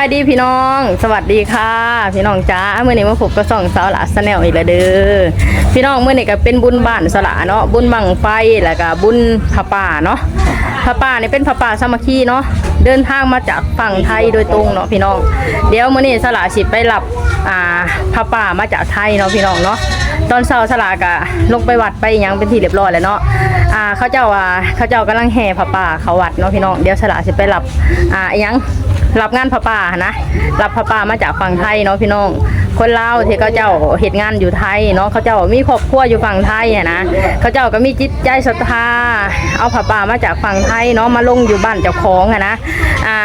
ສະບາຍດີພີ່ນ້ອງ ສະຫວັດດີຄ່ະພີ່ນ້ອງຈ້າ. ມື້ນີ້ມາພົບກັບຊ່ອງສາວຫຼ້າ Channel ອີກແລ້ວເດີພີ່ນ້ອງ. ມື້ນີ້ກໍເປັນບຸນບ້ານສາວຫຼ້າເນາະ ບຸນບັ້ງໄຟ ແລ້ວກໍບຸນຜ້າປ່າເນາະ. ຜ້າປ່ານີ້ເປັນຜ້າປ່າສາມັກຄີເນາະ ເດີນທາງມາຈາກຝັ່ງໄທໂດຍຕົງເນາະພີ່ນ້ອງ. ດຽວມື້ນີ້ສາວຫຼ້າຊິໄປຮັບ ອ່າ ຜ້າປ່າມາຈາກໄທເນາະພີ່ນ້ອງເນາະ. ຕອນເຊົ້າສາວຫຼ້າກໍລົງໄປວັດໄປຫຍັງເປັນທີ່ຮຽບຮ້ອຍແລ້ວເນາະ. ອ່າ ເຂົາເຈົ້າວ່າ ເຂົາເຈົ້າກຳລັງແຫ່ຜ້າປ່າເຂົ້າວັດເນາະພີ່ນ້ອງ. ດຽວສາວຫຼ້າຊິໄປຮັບ ອ່າ ອີ່ຫຍັງ ຮັບງານຜ້າປ່າຫັ້ນນະ ຮັບຜ້າປ່າມາຈາກຝັ່ງໄທເນາະພີ່ນ້ອງ. ຄົນລາວທີ່ເຂົາເຈົ້າເຮັດງານຢູ່ໄທເນາະ ເຂົາເຈົ້າມີຄອບຄົວຢູ່ຝັ່ງໄທຫັ້ນນະ ເຂົາເຈົ້າກໍມີຈິດໃຈສັດທາ ເອົາຜ້າປ່າມາຈາກຝັ່ງໄທເນາະ ມາລົງຢູ່ບ້ານເຈົ້າຂອງຫັ້ນນະ. ອ່າ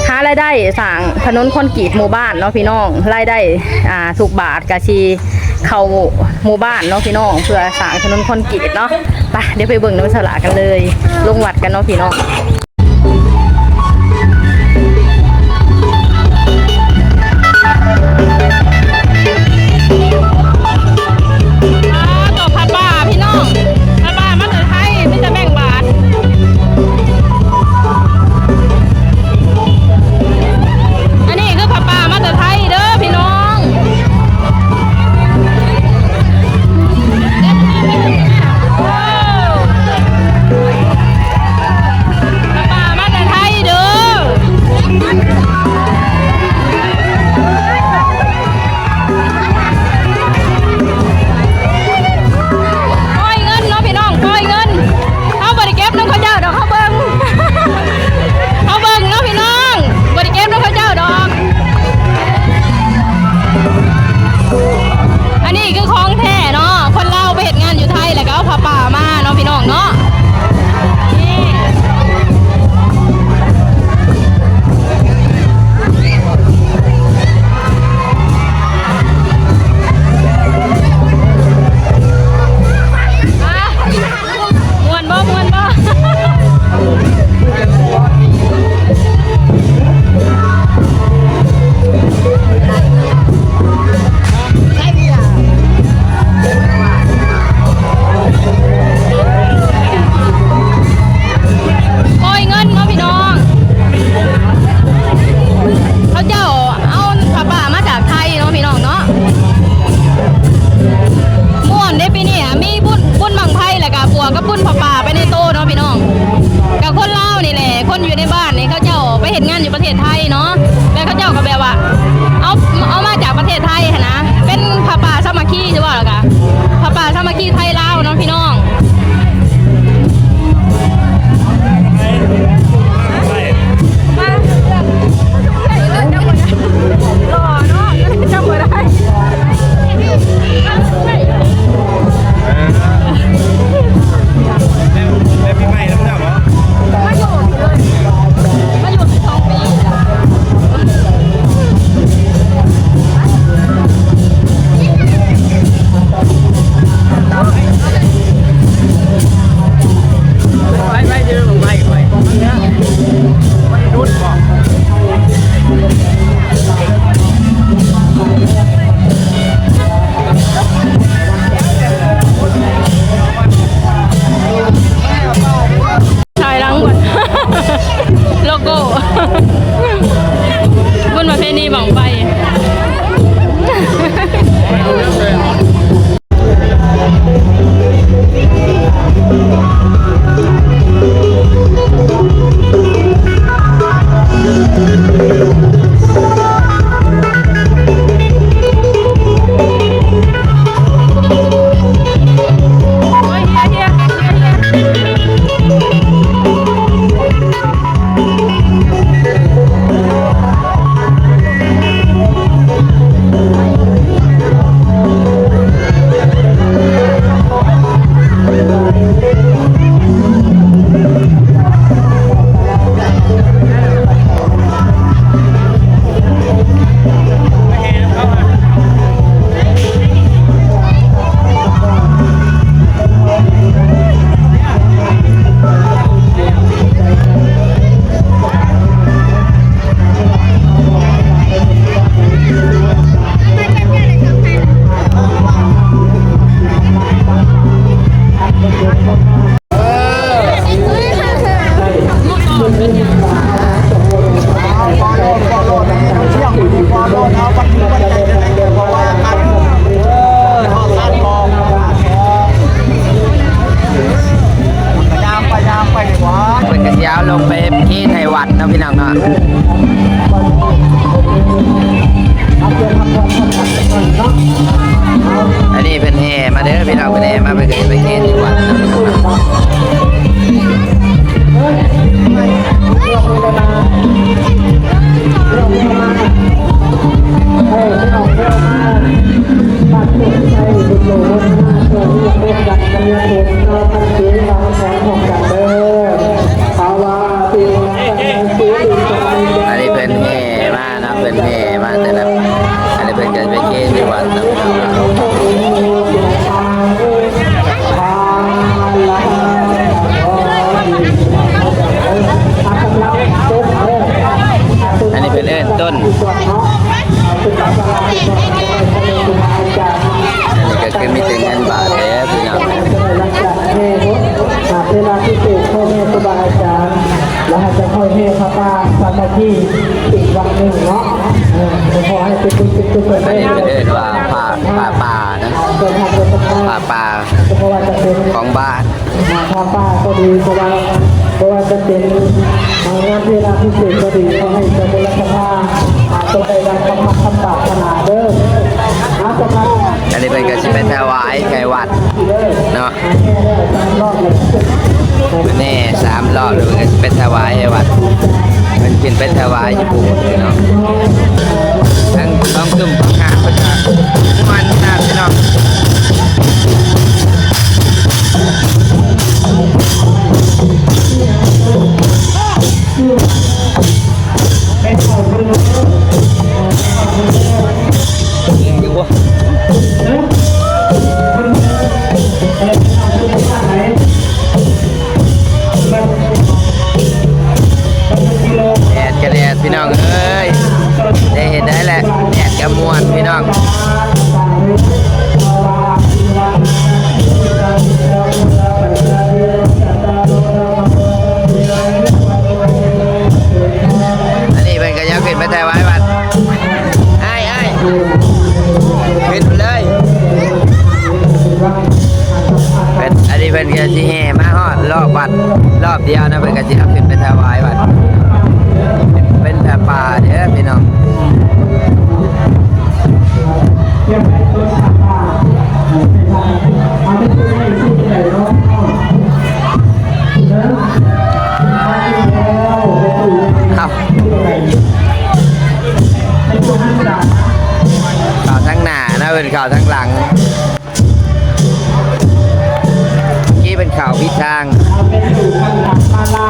ຫາລາຍໄດ້ສ້າງຖະໜົນຄອນກຣີດໝູ່ບ້ານເນາະພີ່ນ້ອງ. ລາຍໄດ້ ອ່າ ທຸກບາດກະຊິເຂົ້າໝູ່ບ້ານເນາະພີ່ນ້ອງ ເພື່ອສ້າງຖະໜົນຄອນກຣີດເນາະ. ໄປ ດຽວໄປເບິ່ງນຳສາວຫຼ້າກັນເລີຍ ລົງວັດກັນເນາະພີ່ນ້ອງ. ອ່າ ດອກຜ້າປ່າພີ່ນ້ອງ ຜ້າປ່າມາແຕ່ໄທ ມີແຕ່ແບ່ງບາດ. ອັນນີ້ຄືຜ້າປ່າມາແຕ່ໄທເດີພີ່ນ້ອງ. ພີ່ນ້ອງເນາະ. ອັນນີ້ເພິ່ນແຫ່ມາເດີພີ່ນ້ອງ, ເພິ່ນແຫ່ມາ ເພິ່ນກໍໄປເກນຢູ່ວັດເນາະ. ອັນນີ້ເພິ່ນແຫ່ມາເນາະ, ເພິ່ນແຫ່ມາແຕ່ລະ ອັນນີ້ເພິ່ນກໍໄປເກນຢູ່ວັດເນາະ. ອັນນີ້ເພິ່ນເອີ້ນຕົ້ນ ອັນນີ້ກໍຄືມີແຕ່ເງິນບາດເດີພີ່ນ້ອງ. ເວລາພິເສດ ພໍ່ແມ່ຄູບາອາຈານ ແລ້ວເຮົາຈະຄ່ອຍແຫ່ຜ້າປ່າສາມັກຄີອີກວັດໜຶ່ງເນາະ. ເອີ ຂໍໃຫ້ເປັນບຸນເປັນກຸສົນ. ອັນນີ້ເພິ່ນເອີ້ນວ່າຜ້າ ຜ້າປ່ານະ, ຜ້າປ່າຂອງບ້ານ. ອ່າ ຜ້າປ່າກໍດີ ເພາະວ່າ ບໍ່ວ່າຈະເປັນ ອ່າ ງານເທລາພິເສດກໍດີ ຂໍໃຫ້ເຈົ້າບຸນລັດຖະພາ ອ່າ ຈົ່ງໄດ້ດັງຄຳມັກຄຳປາດຖະໜາເດີ. ອ່າ ສຳລັບ ອັນນີ້ເພິ່ນກໍຊິໄປຖວາຍໃຫ້ວັດເນາະ. ແຫ່ສາມຮອບ ແລ້ວເພິ່ນກໍຊິໄປຖວາຍໃຫ້ວັດ. ເພິ່ນຂຶ້ນໄປຖວາຍຢູ່ໂບດເນາະ. ທັງສອງຕຸ້ມຂອງຫາງເພິ່ນກໍມ່ວນຂະໜາດພີ່ນ້ອງ. ແດດກໍແດດພີ່ນ້ອງເອີຍ, ໄດ້ເຮັດໄດ້ແຫຼະ ແດດກໍມ່ວນພີ່ນ້ອງ. ອັນນີ້ເພິ່ນກໍຢາກຂຶ້ນໄປຖວາຍວັດ. ອ້າຍ ອ້າຍ ຂຶ້ນໄປເລີຍ. ເພິ່ນ ອັນນີ້ເພິ່ນກໍຊິແຫ່ມາຮອດລອບວັດ ລອບດຽວນະ, ເພິ່ນກໍຊິເອົາຂຶ້ນໄປຖວາຍວັດ ເປັນຜ້າປ່າເດີພີ່ນ້ອງ. ເຂົ້າ ເຂົ້າທາງໜ້ານະ, ເພິ່ນເຂົ້າທາງຫຼັງ. ເມື່ອກີ້ເພິ່ນເຂົ້າຜິດທາງ. ເປັນຢູ່ທາງຫຼັງມາລາ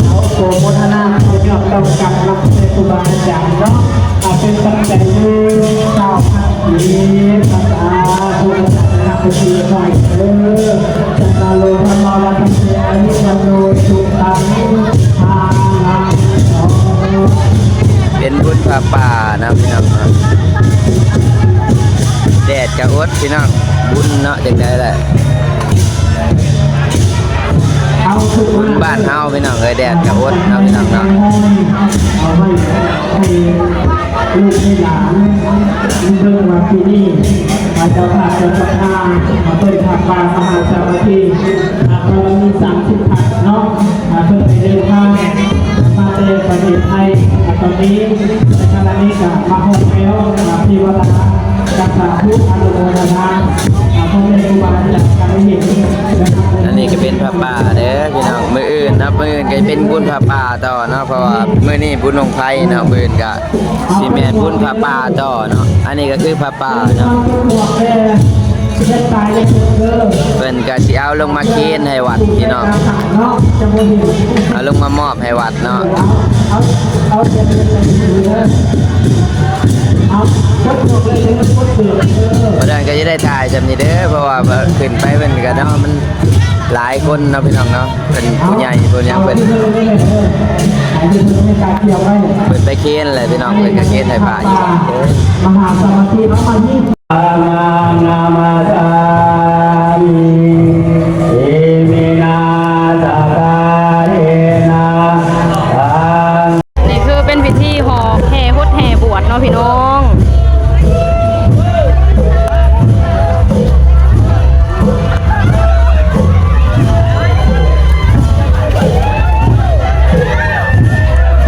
ເອົາໂປໂມທະນາ ຂໍຍອດຕ້ອງກັບນຳແດ່ຄູບາອາຈານເນາະ. ເປັນປັດໄຈຢູ່ຊາວພັນກີບ ພາສາໂທລະສັບນະ ເປັນທີ່ຮຽບຮ້ອຍເດີ. ເປັນບຸນຜ້າປ່ານະພີ່ນ້ອງເນາະ, ແດດກະອົດພີ່ນ້ອງ, ບຸນເນາະ ຈັ່ງໃດແຫຼະ ບຸນບ້ານເຮົາພີ່ນ້ອງເອີຍ, ແດດກະອົດເນາະພີ່ນ້ອງເນາະ. ລູກໃຫ້ຫຼານເບິ່ງວ່າປີນີ້ ເຈົ້າພາບເຈົ້າສັດທາມາເປີດຜ້າປ່າມະຫາສາມັກຄີ ອ່າ ກໍມີສາມສິບພັກເນາະ ອ່າ ເພິ່ນໄດ້ເດີນທາງມາແຕ່ປະເທດໄທ ອ່າ ຕອນນີ້ ໃນຂະນະນີ້ກໍມາຮອດແລ້ວ ອ່າ ທີ່ວັດລະ ກໍສາທຸອະນຸໂມທະນາ ອ່າ ພໍ່ແມ່ຄູບາອາຈານກໍໄດ້ເຫັນນະຄັບ. ອັນນີ້ກໍເປັນຜ້າປ່າເດີພີ່ນ້ອງ, ມື້ອື່ນເນາະ ມື້ອື່ນກໍຈະເປັນບຸນຜ້າປ່າຕໍ່ເນາະ, ເພາະວ່າມື້ນີ້ບຸນບັ້ງໄຟເນາະ, ມື້ອື່ນກໍ ຊິແມ່ນບຸນຜ້າປ່າຕໍ່ເນາະ. ອັນນີ້ກໍຄືຜ້າປ່າເນາະ, ເພິ່ນກໍຊິເອົາລົງມາເຄນໃຫ້ວັດພີ່ນ້ອງ, ເອົາລົງມາມອບໃຫ້ວັດເນາະ. ບໍ່ໄດ້ກໍຈະໄດ້ຖ່າຍຊ່ຳນີ້ເດີ, ເພາະວ່າຂຶ້ນໄປເພິ່ນກໍເນາະ ມັນ ຫຼາຍຄົນເນາະພີ່ນ້ອງເນາະ, ເພິ່ນຜູ້ໃຫຍ່ຜູ້ຫຍັງເພິ່ນ ເພິ່ນໄປເຄນແຫຼະພີ່ນ້ອງ, ເພິ່ນກໍເຄນໃຫ້ພະຢູ່. ມະຫາສະມາທິເນາະ ມານີ້ ສາມານາມາສາມິ ເອເມນາ ສະກາເອນາ ສັງ ນີ້ຄືເປັນພິທີຫໍ່ແຫ່ຫົດແຫ່ບວດເນາະພີ່ນ້ອງ. ເ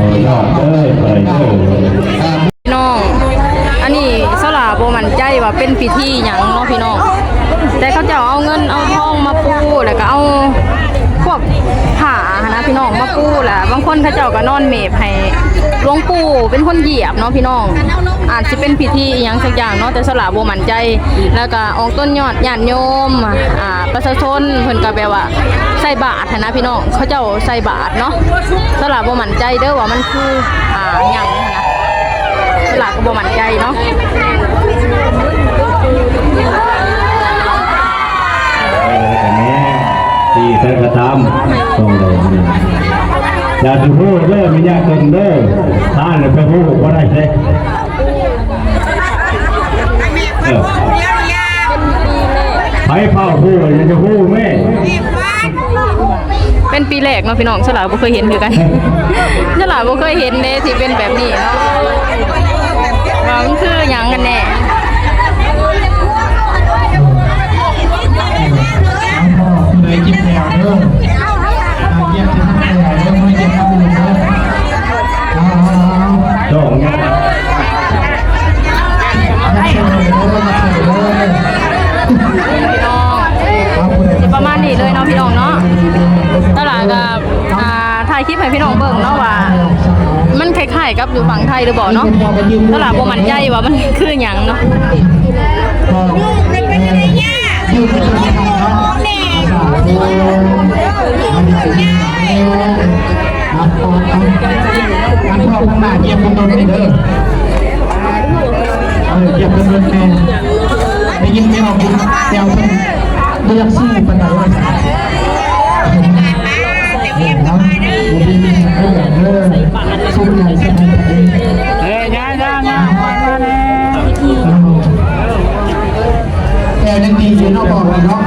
ພີ່ນ້ອງ ອັນນີ້ສາວຫຼ້າບໍ່ໝັ້ນໃຈວ່າເປັນພິທີຫຍັງເນາະພີ່ນ້ອງ ແຕ່ເຂົາເຈົ້າເອົາເງິນເອົາທອງມາປູ ແລ້ວກໍເອົາພວກຜ້າຫັ້ນນະພີ່ນ້ອງ ມາປູ ແລ້ວບາງຄົນເຂົາເຈົ້າກໍນອນເມບໃຫ້ຫຼວງປູ່ເປັນຄົນຢຽບເນາະພີ່ນ້ອງ ອາດຊິເປັນພິທີອີ່ຫຍັງສັກຢ່າງເນາະ ແຕ່ສາວຫຼ້າບໍ່ໝັ້ນໃຈ ແລ້ວກໍອອກຕົນຍອດຍາດໂຍມ ອ່າ ປະຊາຊົນເພິ່ນກໍແບບວ່າໃສ່ບາດຫັ້ນນະພີ່ນ້ອງ ເຂົາເຈົ້າໃສ່ບາດເນາະ ສາວຫຼ້າບໍ່ໝັ້ນໃຈເດີ້ວ່າມັນຄື ອ່າ ຫຍັງຫັ້ນນະ ສາວຫຼ້າກໍບໍ່ໝັ້ນໃຈເນາະ ທີ່ໃດກໍຕາມ ຕ້ອງໄດ້ ຢ່າຊິຮູ້ເດີ້ ແມ່ນຍາເຖິງເດີ້ ທ່ານໄປຮູ້ບໍ່ໄດ້ເດ້. ເອີ ໃຜເຝົ້າຮູ້ ຢາກຈະຮູ້ແມ່ ເປັນປີແລກເນາະພີ່ນ້ອງ ສາວຫຼ້າບໍ່ເຄີຍເຫັນຄືກັນ ສາວຫຼ້າບໍ່ເຄີຍເຫັນເດ້ທີ່ເປັນແບບນີ້ເນາະ ວ່າມັນຄືຫຍັງກັນແນ່ ຜູ້ໃດເຈັບແຂ້ວເດີ້ ເຈັບທີ່ແຂ້ວເດີ້ ບໍ່ເຈັບທາງອື່ນເດີ້. ພີ່ນ້ອງ ຊິປະມານນີ້ເລີຍເນາະພີ່ນ້ອງເນາະ ຕະຫຼາດກໍ ອ່າ ຖ່າຍຄລິບໃຫ້ພີ່ນ້ອງເບິ່ງເນາະວ່າ ມັນຄ້າຍໆກັບຢູ່ຝັ່ງໄທຫຼືບໍ່ເນາະ ຕະຫຼາດບໍ່ໝັ້ນໃຈວ່າມັນຄືຫຍັງເນາະ. ອັນພໍ່ຂ້າງໜ້າ ຢຽບເພິ່ນດົນນີ້ເດີ ເອີ ຢຽບເພິ່ນດົນແດ່ ໄດ້ຍິນແຕ່ວ່າແຕ່ວເພິ່ນບໍ່ຢາກສູ້ປານໃດວ່າຊັ້ນ ເອີ ເນາະ ບໍ່ມີແມ່ນເດີ ສຸກໃຫຍ່ສະບາຍໃຈ ເອີ ຍ່າໆໆ ມາແດ່ ເອີ ແຕ່ຍັງດີຢູ່ເນາະ ບອກເນາະ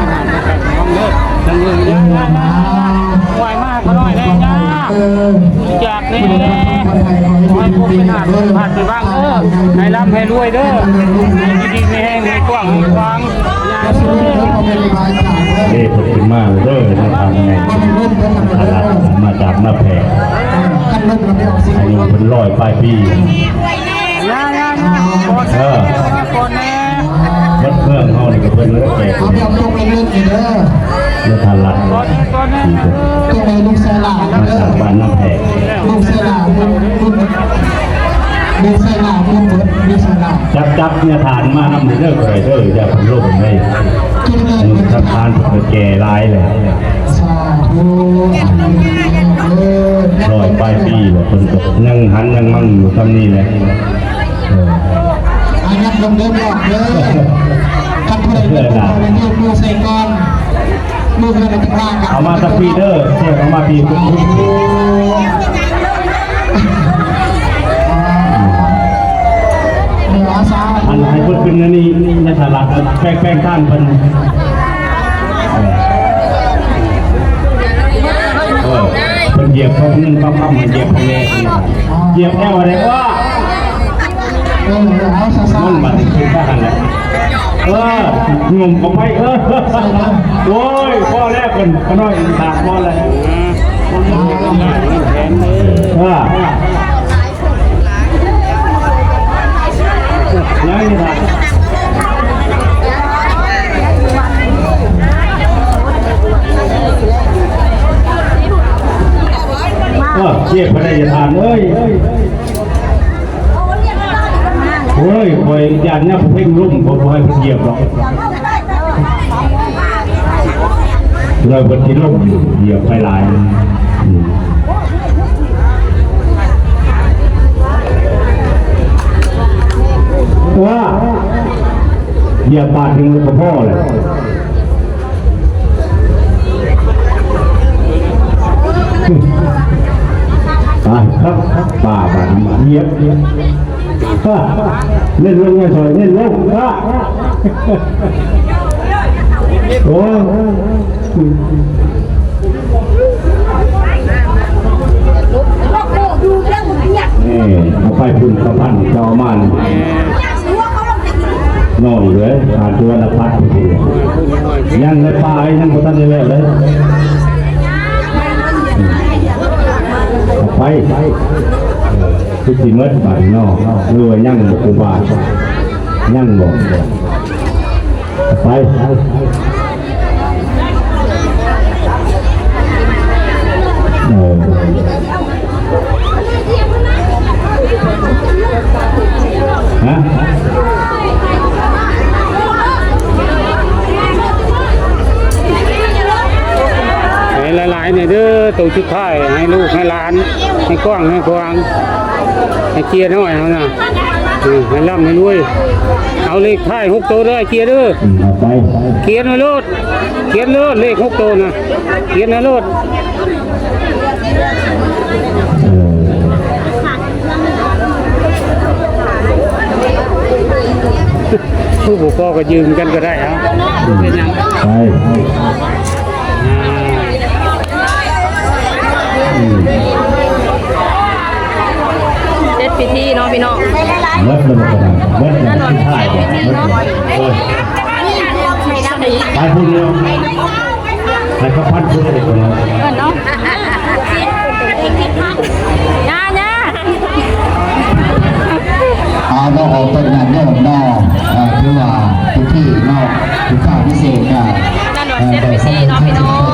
ເອີ ມາ ໄຫວ້ມາ ຂໍໜ້ອຍແດ່ ເອີ ຈາກນີ້ແຫຼະ ຂໍໃຫ້ໂຊກໃຫ້ລາບ ໃຫ້ລຳໃຫ້ລວຍເດີ ຢູ່ດີມີແຮງ ໃຫ້ກວ້າງໃຫ້ຂວາງ ເດ້ ເພິ່ນຂຶ້ນມາເດີ ມາທາງໃຫຍ່ ມາຈາກນາແພ ອາຍຸເພິ່ນຮ້ອຍປາຍປີ. ເອີ ເບິດເມືອງເຮົານີ້ກໍເພິ່ນເລີຍແຈກ ເອົາແບບຕົກເລັກໆນີ້ເດີ ໃນທ່ານລັດ ຕົກໃນລູກຊາຍຫຼ້ານເດີ ມາຈາກບ້ານນ້ຳແພກ ລູກຊາຍຫຼ້ານ ລູກຊາຍຫຼ້ານ ລູກເບິດ ລູກຊາຍຫຼ້ານ ຈັບຈັບເນຍ ທ່ານມານຳເດີ ເດີ ຢ່າເພິ່ນລົງເດ້ ເງິນທະນາຄານເພິ່ນກໍແກ່ຫຼາຍແລ້ວ. ສາທຸ ຮ້ອຍປາຍປີແລ້ວ ເພິ່ນກໍຍັງຫັນຍັງມັນຢູ່ສ່ຳນີ້ແຫຼະ. ເອີ ອາ ຍັງລົງເດີ ບອກເດີ ຄັນຜູ້ໃດມີຜູ້ໃດມີໃສ່ກ່ອນ ເອົາມາແຕ່ພີ້ເດີ ເອົາມາພີ້ ສາທຸ ເອີ ອາ ສາທຸ ອັນໃຫ້ເພິ່ນຂຶ້ນອັນນີ້ ໃນສາລາ ແປງ ແປງທາງເພິ່ນ. ເອີ ເພິ່ນຢຽບເຂົາເງິນເຂົາຄຳ ຢຽບໃຫ້ແນ່ ຢຽບແລ້ວໄດ້ບໍ່? ເອີ ເອົາຊະໆ ມັນມາເຖິງຄືກັນຫັ້ນແຫຼະ. ເອີ ຫຍຸ່ມເຂົ້າໄປ ເອີ ໂອ້ຍ ພໍແລ້ວ ເພິ່ນຂະນ້ອຍຖາມພໍແລ້ວ. ເອີ ຍັງນີ້ນະ ເອີ ເຈັບບໍ່ໄດ້ ຢ່າທ່ານເອີຍ. ໂອ້ຍ ຂ້ອຍຢ້ານຍາມຜູ້ເພັງລົ້ມ ຂ້ອຍບໍ່ໃຫ້ເພິ່ນຢຽບດອກ. ແລ້ວເພິ່ນຊິລົ້ມຢູ່ ຢຽບໄປຫຼາຍ. ອືມ ວ້າ ຢຽບບາດໜຶ່ງກໍພໍແລ້ວ. ໄປ ປ້າບາດນີ້ ຢຽບ ເນັ້ນລົງ ໃຫ້ຊ່ອຍເນັ້ນລົງ ປ້າ ໂອ້ຍ ເອີ ເອົາໄປພຸ້ນ ສະພັນ ເຈົ້າເອົາມານີ້. ນ້ອຍເອີຍ ຂາດຕົວລະພັດ ຍັງໃນປ່າ ຍັງບໍ່ທັນໄດ້ແລ້ວເລີຍ. ໄປ ຄືຊິໝົດບາດນີ້ເນາະ ຫຼືວ່າຍັງບໍ່ ຄູບາ ຍັງບໍ່? ໄປ ເອີ ຮະ ໃຫ້ຫຼາຍໆ ແດ່ເດີ ໂຕສຸດທ້າຍ ໃຫ້ລູກໃຫ້ຫຼານ ໃຫ້ກວ້າງໃຫ້ຂວາງ ໃຫ້ເຈ້ຍນ້ອຍເຮົານະ ເອີ ໃຫ້ລ່ຳໃຫ້ລວຍ. ເອົາເລກທ້າຍຫົກໂຕເດີ ເຈ້ຍເດີ ອືມ ເອົາໄປ ຂຽນໄວ້ໂລດ. ຂຽນໂລດ ເລກຫົກໂຕນະ ຂຽນໃຫ້ໂລດ. ເອີ ຜູ້ບໍ່ພໍກໍຢືມກັນກໍໄດ້ ເອົາ ເປັນຫຍັງ ໄປ ອືມ. ເຮັດພິທີເນາະພີ່ນ້ອງ ໝົດແລ້ວບໍ່? ໝົດແລ້ວ ສຸດທ້າຍ ໝົດແລ້ວ ໂອ້ຍ ໄປພຸ້ນເນາະ ໃຫ້ເຂົາພັນພຸ້ນເດ້ເນາະ ເອີ້ນເນາະ ຍ່າໆ ເອົາເນາະ ອອກໄປນຳເດີເນາະ ເອີ ຖືວ່າພິທີເນາະ ພິທີພິເສດກະ ນັ້ນເນາະ ເອີ ເຮັດພິທີເນາະພີ່ນ້ອງ.